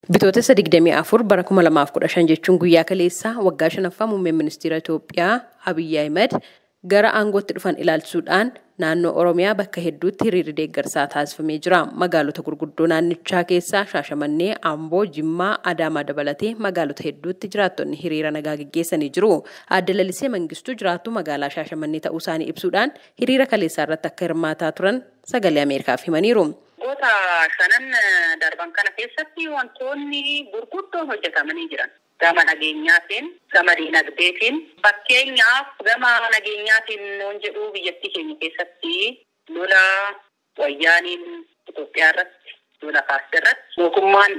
Bitootessa 24 bara 2015 jechuun guyyaa kaleessaa waggaa shanaffaa muummeen ministeera Itoophiyaa Abiyyi Ahimad gara aangootti dhufan ilaalchisuudhaan naannoo Oromiyaa bakka hedduutti hiriirri deeggarsaa taasifamee jira. Magaalota gurguddoo naannichaa keessaa Shaashamannee, Amboo, Jimmaa, Adaamaa dabalatee magaalota hedduutti jiraattonni hiriira nagaa gaggeessanii jiru. Aadde Lalisee Mangistuu jiraattuu magaalaa Shaashamannee ta'uu isaanii ibsuudhaan hiriira kaleessaa irratti akka hirmaataa turan Sagalee Ameerikaaf himaniiru. Waggoota shanan darban kana keessatti wantoonni gurguddoon hojjetamanii jiran. Gama nageenyaatiin, gama dinagdeetiin, fakkeenyaaf gama nageenyaatiin yoon jedhu biyyattii keenya keessatti lola wayyaaniin Itoophiyaa irratti lola kaase irratti mootummaan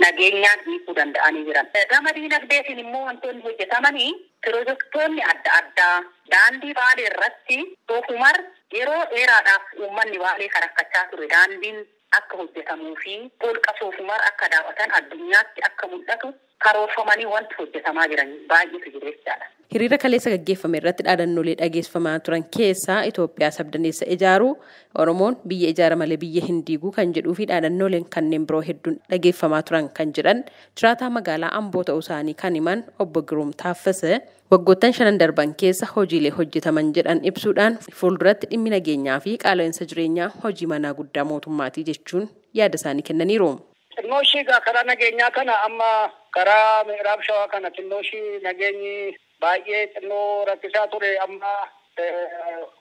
nageenyaan hiikuu danda'anii jiran. Gama dinagdeetiin immoo wantoonni hojjetamanii pirojektoonni adda addaa daandii Baalee irratti Soofumar yeroo dheeraadhaaf uummanni Baalee kan rakkachaa ture daandiin akka hojjetamuu fi holqa Soofumar akka daawwatan addunyaatti akka mul'atu karoorfamanii wanti hojjetamaa jiran baay'eetu jiru jechaadha. Hiriira kaleessa gaggeeffame irratti dhaadannoolee dhageessifamaa turan keessaa Itoophiyaa sabdaneessa ijaaruu, Oromoon biyya ijaara malee biyya hin diiguu kan jedhuu fi dhaadannooleen kanneen biroo hedduun dhageeffamaa turan kan jedhan jiraataa magaalaa Amboo ta'uu isaanii kan himan obbo Giruum Taaffasee waggoottan shanan darban keessa hojiilee hojjetaman jedhan ibsuudhaan fuulduratti dhimmi nageenyaa fi qaala'insa jireenyaa hojii manaa guddaa mootummaatii jechuun yaada isaanii kennaniiru. Xinnoo ishii karaa nageenyaa kana amma karaa mi'iraab shawaa kana xinnoo ishii nageenyi baay'ee xinnoo rakkisaa ture amma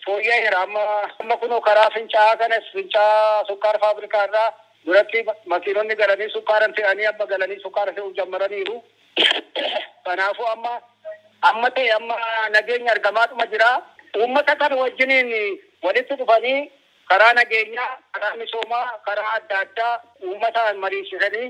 fooyya'eera. Amma kunoo karaa Fincaa'aa kanas Fincaa'aa sukkaara faabrikaa irraa duratti makiinonni galanii sukkaara fe'anii amma galanii sukkaara fe'uu jammaraniiru. Kanaafuu amma ta'e amma nageenya argamaadhuma jira. Uummata kana wajjiniin walitti dhufanii karaa nageenyaa, karaa misoomaa, karaa adda addaa uummata mariisisanii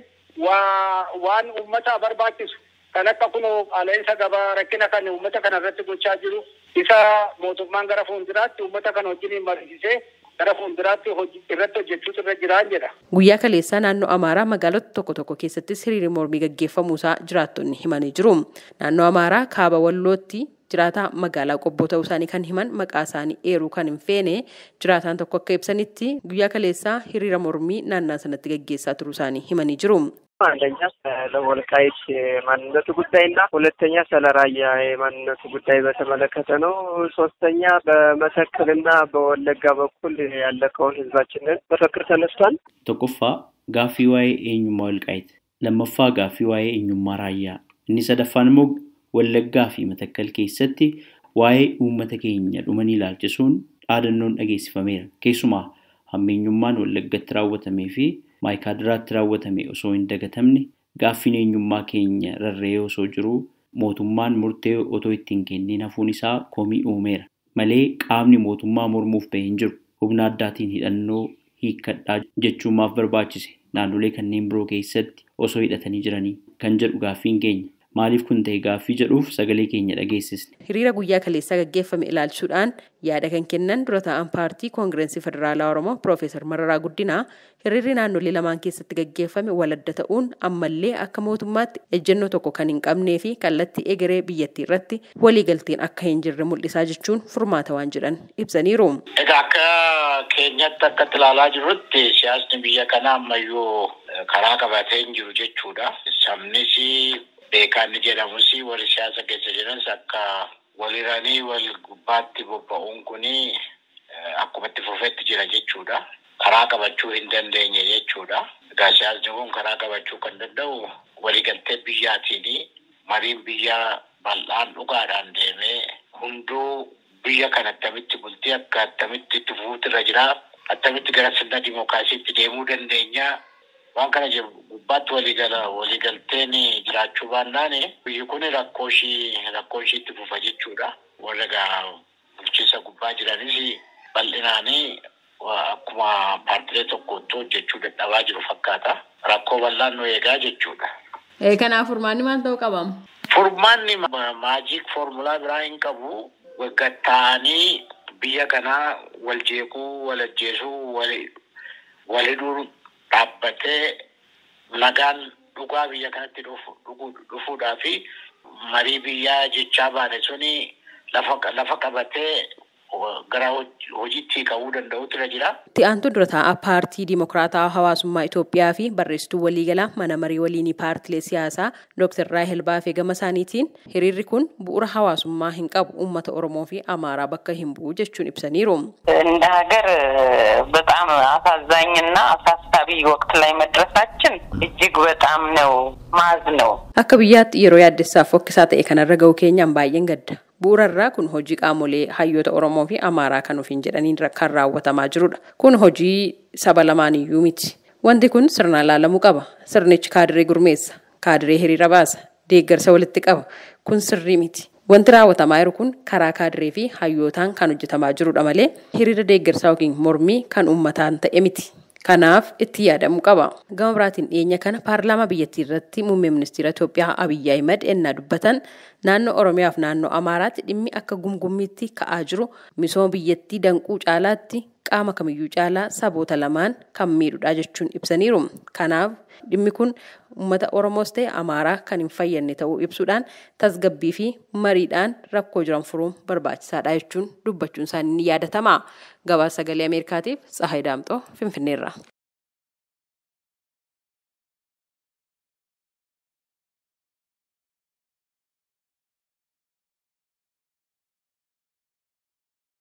waan uummata barbaachisu kan akka kunoo qaala'insa gabaa rakkina kan uummata kana irratti gochaa jiru isa mootummaan gara fuulduraatti uummata kana wajjiniin mariisisee gara fuulduraatti irratti hojjechuutu irra jiraan jedha. Guyyaa kaleessaa naannoo Amaaraa magaalota tokko tokko keessattis hiriirri mormii gaggeeffamuusaa jiraattonni himanii jiru. Naannoo Amaaraa kaaba Wallootti jiraataa magaalaa Qobboo ta'uu isaanii kan himan maqaa isaanii eeruu kan hin feene jiraataan tokko akka ibsanitti guyyaa kaleessaa hiriira mormii naannaa sanatti gaggeessaa turuu isaanii himanii jiru. አንደኛ ስለ ወልቃይት የማንነቱ ጉዳይና ሁለተኛ ስለ ራያ የማንነቱ ጉዳይ በተመለከተ ነው። ሶስተኛ በመተከልና በወለጋ በኩል ያለቀውን ህዝባችንን መፈክር ተነስቷል። Tokkoffaa gaaffii waa'ee eenyummaa Walqaayit, lammaffaa gaaffii waa'ee eenyummaa Raayyaa, inni sadaffaan immoo Wallaggaa fi Matakkal keessatti waa'ee uummata keenya dhumanii ilaalchisuun dhaadannoon dhageessifameera. Keessumaa hammeenyummaan Wallaggatti raawwatamee fi Maayikaadiraatti raawwatame osoo hin dagatamne gaaffiin eenyummaa keenya rarra'ee osoo jiruu mootummaan murtee otoo ittiin kenniin hafuun isaa komii uumeera. Malee qaamni mootummaa mormuuf bahee hin jiru. Humna addaatiin hidhannoo hiikkadhaa jechuun maaf barbaachise? Naannolee kanneen biroo keessatti osoo hidhatanii jiranii kan jedhu gaaffiin keenya. Maaliif kun ta'e gaaffii jedhuuf sagalee keenya dhageessisne. Hiriira guyyaa kaleessaa gaggeeffame ilaalchisuudhaan yaada kan kennan dura taa'an paartii Koongirensii Federaalaa Oromoo Piroofeesar Mararaa Guddinaa hiriirri naannolee lamaan keessatti gaggeeffame waladda ta'uun ammallee akka mootummaatti ejjennoo tokko kan hin qabnee fi kallattii egeree biyyattii irratti waliigalteen akka hin jirre mul'isaa jechuun furmaata waan jedhan ibsaniiru. Egaa akka keenyatti akka ilaalaa jirrutti siyaasni biyya kanaa ammayyuu karaa qabatee hin jiru jechuudha. Sabnis beekaan jedhamus warri siyaasa keessa jiranis akka waliranii wal gubbaatti bobba'uun kuni akkuma itti fufetti jira jechuudha. Karaa qabachuu hin dandeenye jechuudha. Egaa siyaasni kun karaa qabachuu kan danda'u waliigaltee biyyaatiin mariin biyyaa bal'aan dhugaadhaan deemee hunduu biyya kana attamitti bultii akka attamitti itti fufuutu irra jira. Attamitti gara sirna dimookiraasiitti deemuu dandeenya. Waan kana gubbaatti waliigalteen jiraachuu baannaan biyyi kun rakkoo ishii itti fufa jechuudha. Warra egaa bulchiinsa gubbaa jiranis bal'inaan akkuma paartilee tokkotti hojjechuu dadhabaa jiru fakkaata. Rakkoo bal'aan nu eegaa jechuudha. Kanaaf furmaanni maal ta'uu qaba? Furmaanni maajiik foormulaa biraa hin qabu. Gatta'anii biyya kanaa wal jeequu, wal ajjeesuu, wal hidhuu dhaabbatee nagaan dhugaa biyya kanatti dhufuudhaa fi marii biyyaa jechaa baane suni lafa qabatee gara hojiitti hiikamuu danda'utu irra jira. Itti aantuu dura taa'aa Paartii Dimokiraataa Hawaasummaa Itoophiyaa fi barreessituu waliigalaa mana marii waliinii paartilee siyaasaa Dr. Raahel Baafee gama isaaniitiin hiriirri kun bu'uura hawaasummaa hin qabu, uummata Oromoo fi Amaaraa bakka hin bu'u jechuun ibsaniiru. እንደ ሀገር በጣም አሳዛኝና አሳሳቢ ወቅት ላይ መድረሳችን እጅግ በጣም ነው ማዝ ነው። Akka biyyaatti yeroo yaaddessaaf fokkisaa ta'e kanarra ga'uu keenyaan baay'een gadda. Bu'uura irraa kun hojii qaamolee hayyoota Oromoo fi Amaaraa kan ofiin jedhaniin kan raawwatamaa jirudha. Kun hojii saba lamaaniyyuu miti. Wanti kun sirnaan ilaalamuu qaba. Sirnichi kaadiree gurmeessa, kaadiree hiriira baasa, deeggarsa walitti qaba. Kun sirrii miti. Wanti raawwatamaa jiru kun karaa kaadiree fi hayyootaan kan hojjetamaa jirudha malee hiriira deeggarsaa yookiin mormii kan uummataan ta'e miti. Kanaaf itti yaadamuu qaba. Gama biraatiin dhiyeenya kana paarlaamaa biyyattii irratti muummee ministeera Itoophiyaa Abiyyi Ahimad ennaa dubbatan naannoo Oromiyaa fi naannoo Amaaraatti dhimmi akka gumgummiitti ka'aa jiru misooma biyyattii danquu caalaatti qaama kamiyyuu caalaa saboota lamaan kan miidhudha jechuun ibsaniiru. Kanaaf dhimmi kun uummata Oromoos ta'e Amaaraa kan hin fayyadne ta'uu ibsuudhaan tasgabbii fi mariidhaan rakkoo jiran furuun barbaachisaadha jechuun dubbachuun isaanii ni yaadatama. Gabaasa Sagalee Ameerikaatiif Tsahaay Daamxoo Finfinneerra.